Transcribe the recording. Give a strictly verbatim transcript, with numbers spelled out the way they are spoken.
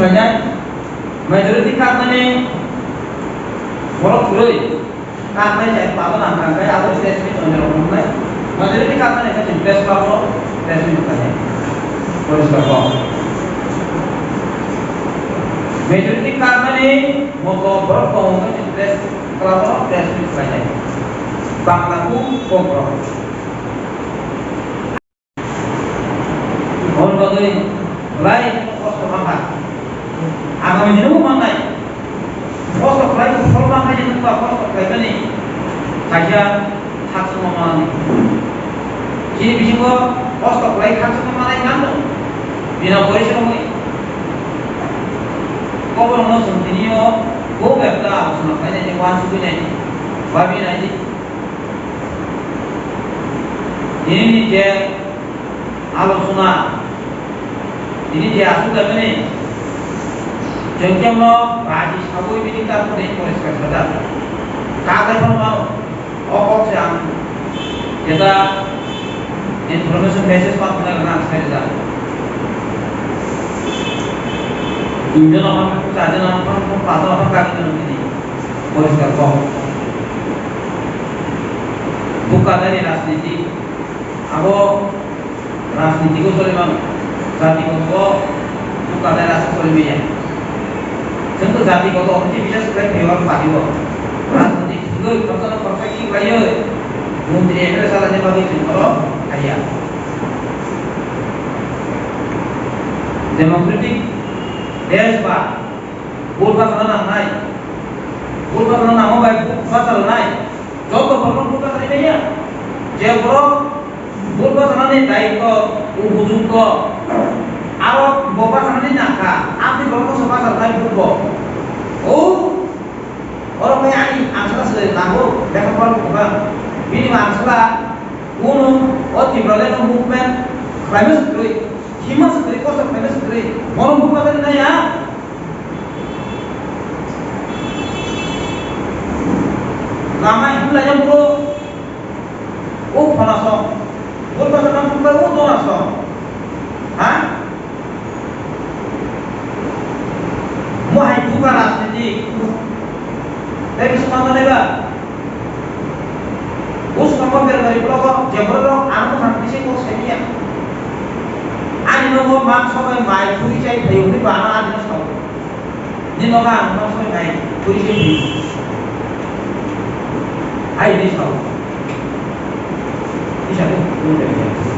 Majority katmani borok kwrwi, katmani chai pado nang kha, khe abo press meet tongnai rok wngnai. Majority katmani khe chwng press club o press meet khlai nai. Poriskar kok. Majority katmani moko borok tongo khe chwng press club o press meet khlai nai. Bangla kuk kok rok. Hwn bagwi belai kosto mankha. Agami dino bo mannai. Kosto khlai, phol mankha je nokha kosto khlaimani kaisa thakchwngma manani. Chini bisingo kosto khlai thakchwngma manai nangno. Bina porisromwi koborokno chwng tini o bo bebda alochona khlainai, wansugwi nai, babi nai. Nini je alochona, nini je aswk laimani, chwng kemno baji sawi bini kaku de poriskar sajak. Kakai phano mano, o kok se ang jeta information message ma phunai rwna ang sai rwjak. Injo no phano, chajo no phano, pajo no phano kagwi no nini poriskar kok. Bukadari rajniti, abo rajniti ko choli mano, jati ko ko bukadari rajniti choli maya. Chwng to jati ko ko omochi bises khlai phaiwi party o rajniti thwgwi khoroksa no khoroksa ki khlaiwi montri M L A salani bagwi chwng oro phaiya. Democratic desh ba Vote bachana nangnai. Vote bachana nangma bai vote bachalnai. Joto borokno vote bachanai manya. Je borok vote bachanani daitto, upojukto, aro bo bachanani nangkha, aboni borokno se bachalnai vote bo. O, oro khe ani angsala se nango, lekha pora kwbang. Bini angsala, kuno o Tipraland movement khlaima se kwrwi, hima se kwrwi, kosto khlaima se kwrwi, bono vote bachanai naiya. Lama himlai ya bro. O phona song. Bol ba na bol ba o dona song. Ha? Mo hai buka rajniti. Tei bisu ma nai ba. Bus ma kon ber ber blogo jebro rok ang mo han bisi ko semiya. Ani no mo mang sobai mai puri chai phayo ni bana ani no sao. Ni noga ang tong soi nai, tui se ni. Ai ni sao. Ni sa ko, ko de.